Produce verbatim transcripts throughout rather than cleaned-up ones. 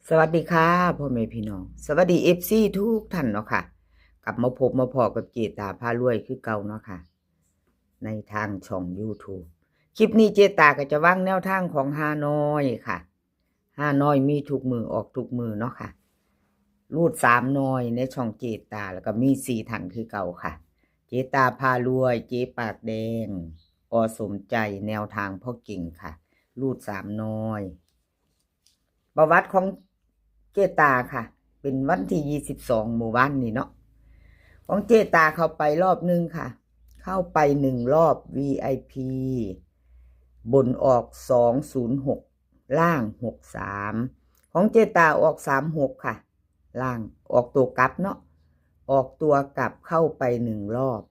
สวัสดีค่ะพ่อแม่พี่น้อง สวัสดีเอฟซีทุกท่านเนาะค่ะ กลับมาพบมาพ้อกับเจตาพารวยคือเก่าเนาะค่ะ ในทางช่องยูทูบ คลิปนี้เจตาก็จะวางแนวทางของฮานอยค่ะ ฮานอยมีทุกมื้อออกทุกมื้อเนาะค่ะ รูดสามหน่อยในช่องเจตา แล้วก็มีสี่ท่านคือเก่าค่ะ เจตาพารวย เจปากแดง อ.สมใจ แนวทางพ่อเก่งค่ะ รูดสามหน่อย ประวัติของเจตาค่ะ เป็นวันที่ยี่สิบสองเมื่อวานนี้เนาะ ของเจตาเข้าไปรอบหนึ่งค่ะ เข้าไปหนึ่งรอบ วีไอพี บนออกสองศูนย์หก ล่างหกสาม ของเจตาออกสามหกค่ะ ล่างออกตัวกลับเนาะ ออกตัวกลับเข้าไปหนึ่งรอบ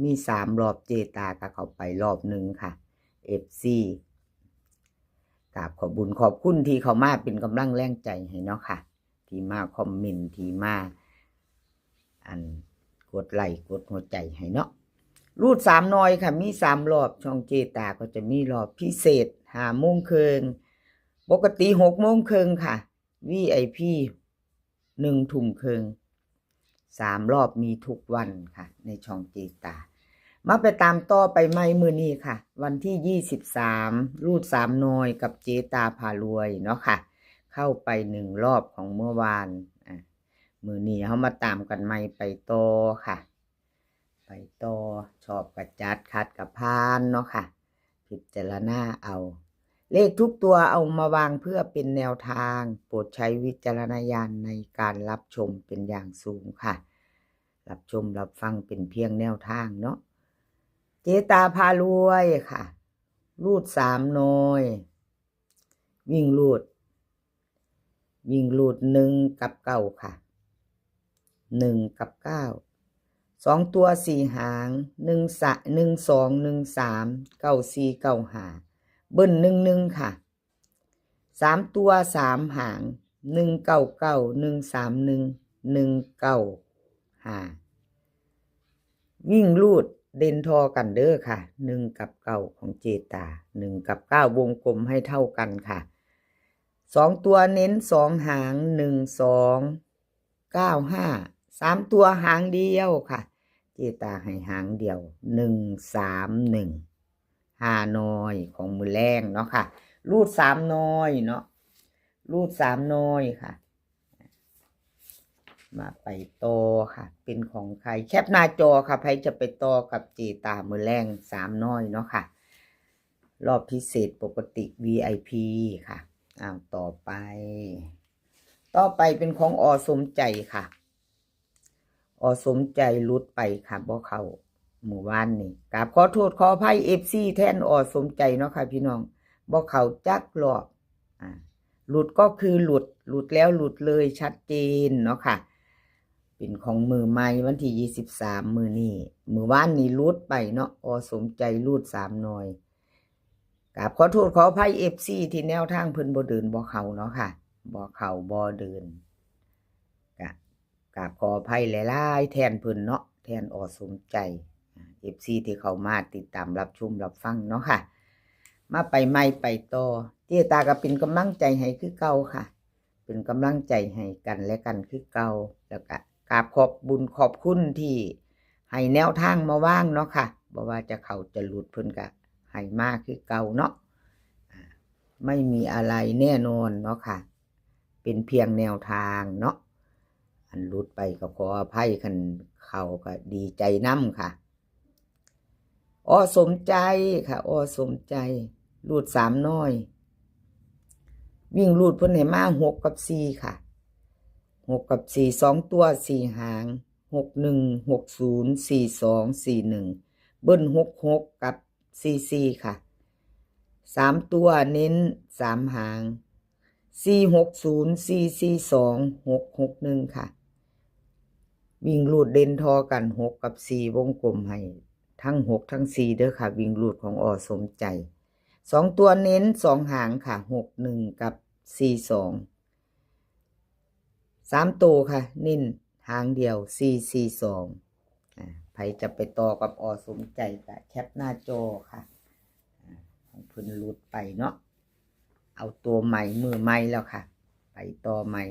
มีสามรอบ เจตาก็เข้าไปรอบหนึ่งค่ะ เอฟซี กราบขอบบุญขอบคุณที่เข้ามาเป็นกำลังแรงใจให้เนาะค่ะ ที่มาคอมเมนต์ ที่มา อันกดไลค์กดหัวใจให้เนาะ รูดสามหน่อยค่ะ มีสามรอบ ช่องเจตาก็จะมีรอบพิเศษห้าโมงครึ่ง ปกติหกโมงครึ่งค่ะ วีไอพี หนึ่งทุ่มครึ่ง สามรอบมีทุกวันค่ะ ในช่องเจตา มาไปตามต่อไปใหม่มื้อนี้ค่ะ วันที่ยี่สิบสาม รูดสามหน่อยกับเจตาพารวยเนาะค่ะ เข้าไปหนึ่งรอบของเมื่อวาน อ่ะ มื้อนี้เฮามาตามกันใหม่ไปต่อค่ะ ไปต่อ ชอบกะจัด ขัดกะผ่านเนาะค่ะ พิจารณาเอา เลขทุกตัวเอามาวางเพื่อเป็นแนวทาง โปรดใช้วิจารณญาณในการรับชมเป็นอย่างสูงค่ะ รับชมรับฟังเป็นเพียงแนวทางเนาะ เจตาพารวยค่ะ รูดสามหน่อย วิ่งรูด วิ่งรูดหนึ่งกับเก้าค่ะ หนึ่งกับเก้า สองตัวสี่หาง หนึ่งสะ หนึ่งสอง หนึ่งสาม เก้าสี่ เก้าห้า เบิ้ลหนึ่งหนึ่งค่ะ สามตัวสามหาง หนึ่งเก้าเก้า หนึ่งสามหนึ่ง หนึ่งเก้าห้า วิ่งรูดเด่นทอกันเด้อค่ะ หนึ่งกับเก้าของเจตา หนึ่งกับเก้าวงกลมให้เท่ากันค่ะ สองตัวเน้นสองหาง หนึ่งสอง เก้าห้า สามตัวหางเดียวค่ะ เจตาให้หางเดียว หนึ่งสามหนึ่ง ฮานอยของมื้อแลงเนาะค่ะ รูดสามหน่อยเนาะ รูดสามหน่อยค่ะ มาไปต่อค่ะ เป็นของใคร แคปหน้าจอค่ะ ใครจะไปต่อกับเจตามื้อแลงสามหน่อยเนาะค่ะ รอบพิเศษปกติ วีไอพี ค่ะ อ้าว ต่อไป ต่อไปเป็นของ อ.สมใจค่ะ อ.สมใจหลุดไปค่ะ บ่เข้ามื้อวานนี้ กราบขอโทษขออภัยเอฟซีแทน อ.สมใจเนาะค่ะพี่น้อง บ่เข้าจักรอบ อ่า หลุดก็คือหลุด หลุดแล้วหลุดเลยชัดเจนเนาะค่ะ เป็นของมื้อใหม่วันที่ยี่สิบสาม มื้อนี้ มื้อวานนี้หลุดไปเนาะ อ.สมใจรูดสามหน่อย กราบขอโทษขออภัยเอฟซีที่แนวทางเพิ่นบ่เดินบ่เข้าเนาะค่ะ บ่เข้าบ่เดิน กะ กราบขออภัยหลายๆแทนเพิ่นเนาะ แทน อ.สมใจ เอฟซีที่เข้ามาติดตามรับชมรับฟังเนาะค่ะ มาไปใหม่ไปต่อ เจตาก็เป็นกำลังใจให้คือเก่าค่ะ เป็นกำลังใจให้กันและกันคือเก่า แล้วก็กราบขอบบุญขอบคุณที่ให้แนวทางมาวางเนาะค่ะ บ่ว่าจะเข้าจะหลุดเพิ่นก็ให้มาคือเก่าเนาะ อ่า ไม่มีอะไรแน่นอนเนาะค่ะ เป็นเพียงแนวทางเนาะ อันหลุดไปก็ขออภัย คันเข้าก็ดีใจนำค่ะ อ.สมใจค่ะ อ.สมใจ รูดสามหน่อย วิ่งรูดเพิ่นให้มาหกกับสี่ค่ะ หกกับสี่ สองตัวสี่หาง หกหนึ่ง หกศูนย์ สี่สอง สี่หนึ่ง เบิ้ลหกหกกับสี่สี่ค่ะ สามตัวเน้นสามหาง สี่หกศูนย์ สี่สี่สอง หกหกหนึ่งค่ะ วิ่งรูดเด่นทอกันหกกับสี่ วงกลมให้ทั้งหกทั้งสี่เด้อค่ะ วิ่งรูดของ อ.สมใจ สองตัวเน้นสองหางค่ะ หกหนึ่งกับสี่สอง สามตัวค่ะ เน้นหางเดียว สี่สี่สอง อ่า ใครจะไปต่อกับ อ.สมใจก็แคปหน้าจอค่ะ อ่า ของเพิ่นหลุดไปเนาะ เอาตัวใหม่มือใหม่แล้วค่ะ ไป ไปต่อใหม่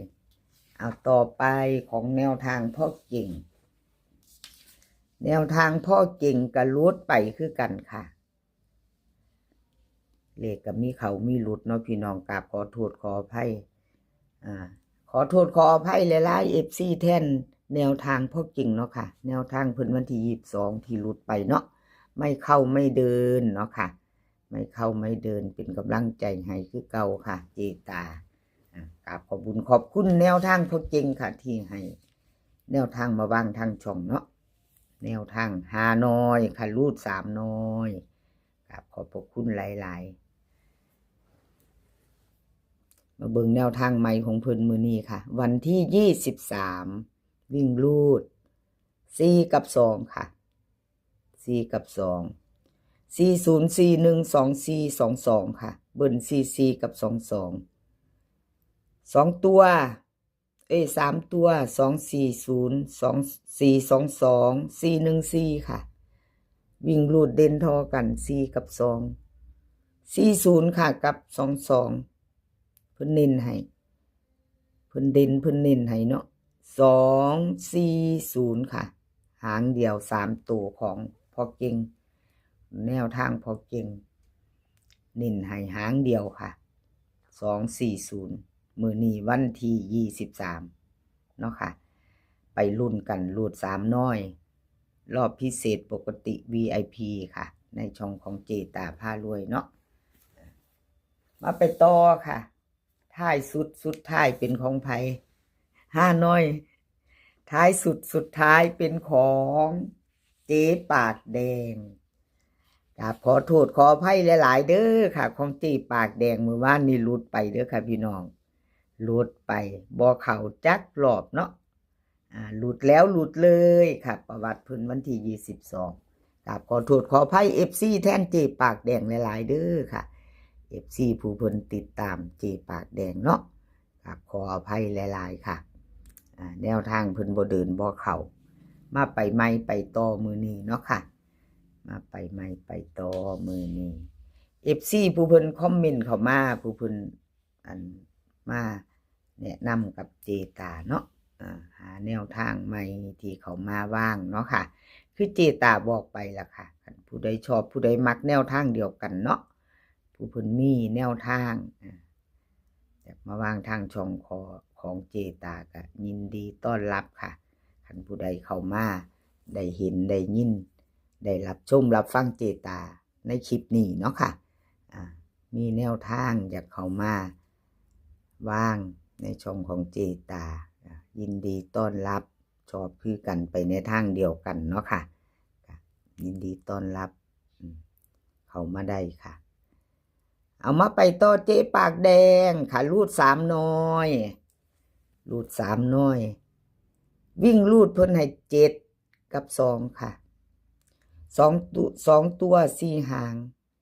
เอาต่อไปของแนวทางพ่อเก่ง แนวทางพ่อเก่งก็หลุดไปคือกันค่ะ เลขก็มีเข้ามีหลุดเนาะพี่น้อง กราบขอโทษขออภัย อ่า ขอโทษขออภัยหลายๆ เอฟซี แทนแนวทางพ่อเก่งเนาะค่ะ แนวทางเพิ่นวันที่ยี่สิบสองที่หลุดไปเนาะ ไม่เข้าไม่เดินเนาะค่ะ ไม่เข้าไม่เดิน เป็นกำลังใจให้คือเก่าค่ะ เจตา อ่ะ กราบขอบบุญขอบคุณแนวทางพ่อเก่งค่ะ ที่ให้แนวทางมาวางทางช่องเนาะ แนวทางฮานอยค่ะ รูดสามน้อย กราบขอบพระคุณหลายๆ มาเบิ่งแนวทางใหม่ของเพิ่นมื้อนี้ค่ะ วันที่ยี่สิบสาม วิ่งรูด สี่ กับ สอง ค่ะ สี่ กับ สอง สี่ ศูนย์ สี่ หนึ่ง สอง สี่ สอง สอง ค่ะ เบิ้ล สี่ สี่ กับ สอง สอง สอง ตัว เอ้ย สาม ตัว สอง สี่ ศูนย์ สอง สี่ สอง สอง สี่ หนึ่ง สี่ ค่ะ วิ่งรูดเด่นทอกัน สี่ กับ สอง สี่ ศูนย์ ค่ะ กับ สอง สอง เพิ่นเน้นให้ เพิ่นเด่นเพิ่นเน้นให้เนาะ สอง สี่ ศูนย์ ค่ะ หางเดียว สาม ตัวของพ่อเก่ง แนวทางพ่อเก่ง เน้นให้หางเดียวค่ะ สอง สี่ ศูนย์ มื้อนี้วันที่ยี่สิบสามเนาะค่ะ ไปลุ้นกันรูดสามน้อย รอบพิเศษปกติ วี ไอ พี ค่ะ ในช่องของเจตาพารวยเนาะ มาไปต่อค่ะ ท้ายสุดสุดท้ายเป็นของไผ ฮานอย ท้ายสุดสุดท้ายเป็นของเจ๊ปากแดง กราบขอโทษขออภัยหลายๆ เด้อค่ะ ของเจ๊ปากแดงมื้อวานนี่หลุดไปเด้อค่ะพี่น้อง หลุดไป บ่เข้าจักรอบเนาะ อ่า หลุดแล้วหลุดเลยค่ะ ประวัติเพิ่นวันที่ยี่สิบสอง กราบขอโทษขออภัย เอฟซี แทนเจ๊ปากแดงหลายๆ เด้อค่ะ เอฟซี ผู้เพิ่นติดตามเจ๊ปากแดงเนาะ กราบขออภัยหลายๆ ค่ะ อ่า แนวทางเพิ่นบ่เดินบ่เข้า มาไปใหม่ไปต่อมื้อนี้เนาะค่ะ มาไปใหม่ไปต่อมื้อนี้ เอฟซี ผู้เพิ่นคอมเมนต์เข้ามา ผู้เพิ่น อัน มาแนะนำกับเจตาเนาะ อ่า หาแนวทางใหม่ที่เขามาวางเนาะค่ะ คือเจตาบอกไปล่ะค่ะ คันผู้ใดชอบผู้ใดมักแนวทางเดียวกันเนาะ ผู้เพิ่นมีแนวทาง อ่า อยากมาวางทางช่องขอ ของเจตาก็ยินดีต้อนรับค่ะ คันผู้ใดเข้ามาได้เห็นได้ยิน ได้รับชมรับฟังเจตาในคลิปนี้เนาะค่ะ อ่า มีแนวทางอยากเข้ามาวางในช่องของเจตา อ่า ยินดีต้อนรับ ชอบคือกันไปในทางเดียวกันเนาะค่ะ ก็ยินดีต้อนรับ อืม เข้ามาได้ค่ะ เอามาไปต่อเจ๊ปากแดงค่ะ รูดสามน้อย รูดสามน้อย วิ่งรูดเพิ่นให้เจ็ดกับสองค่ะ สองตัว สองตัวสี่หาง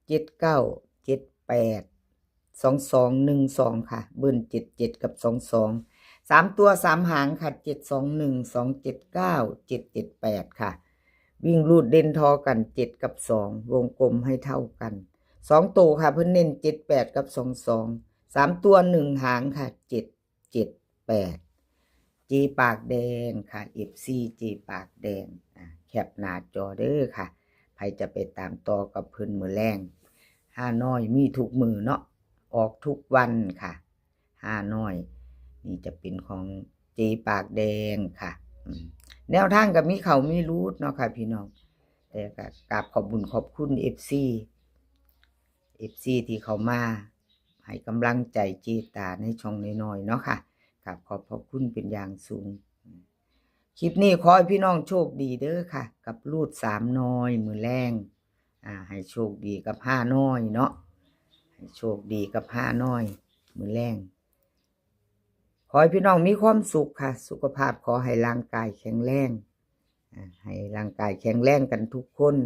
เจ็ดเก้า เจ็ดแปด สองสอง หนึ่งสอง ค่ะ เบิ้ล เจ็ดเจ็ด กับ สองสอง สามตัวสามหางค่ะ เจ็ดสองหนึ่ง สองเจ็ดเก้า เจ็ดเจ็ดแปด ค่ะ วิ่งรูดเด่นทอกัน เจ็ดกับสอง วงกลมให้เท่ากัน สองตัวค่ะ เพิ่นเน้น เจ็ดแปด กับ สองสอง สามตัวหนึ่งหางค่ะ เจ็ดเจ็ดแปด เจ๊ปากแดงค่ะ เอฟซี เจ๊ปากแดง อ่า แคปหน้าจอเด้อค่ะ ไผจะไปตามต่อกับเพิ่นมื้อแลง ฮานอยมีทุกมื้อเนาะ ออกทุกวันค่ะ ฮานอย นี่จะเป็นของเจ๊ปากแดงค่ะ อืม แนวทางก็มีเข้ามีหลุดเนาะค่ะพี่น้อง แต่ก็กราบขอบบุญขอบคุณ เอฟซี เอฟซี ที่เข้ามาให้กำลังใจเจตาในช่องน้อยๆ เนาะค่ะ กราบขอบพระคุณเป็นอย่างสูง คลิปนี้ขอให้พี่น้องโชคดีเด้อค่ะ กับรูดสามน้อยมื้อแลง อ่า ให้โชคดีกับฮานอยเนาะ ให้โชคดีกับฮานอยมื้อแลง ขอให้พี่น้องมีความสุขค่ะ สุขภาพขอให้ร่างกายแข็งแรง อ่า ให้ร่างกายแข็งแรงกันทุกคน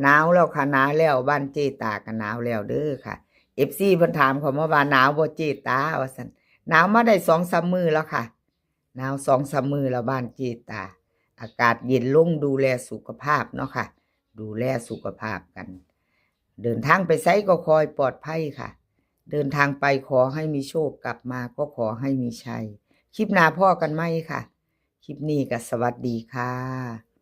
หนาวแล้วค่ะ หนาวแล้ว บ้านเจตาก็หนาวแล้วเด้อค่ะ เอฟซี เพิ่นถามเข้ามาว่า "หนาวบ่เจตา" ว่าซั่น หนาวมาได้สองสามมื้อแล้วค่ะ หนาวสองสามมื้อแล้วบ้านเจตา อากาศเย็นลง ดูแลสุขภาพเนาะค่ะ ดูแลสุขภาพกัน เดินทางไปไสก็ขอให้ปลอดภัยค่ะ เดินทางไปขอให้มีโชค กลับมาก็ขอให้มีชัย คลิปหน้าพ้อกันใหม่ค่ะ คลิปนี้ก็สวัสดีค่ะ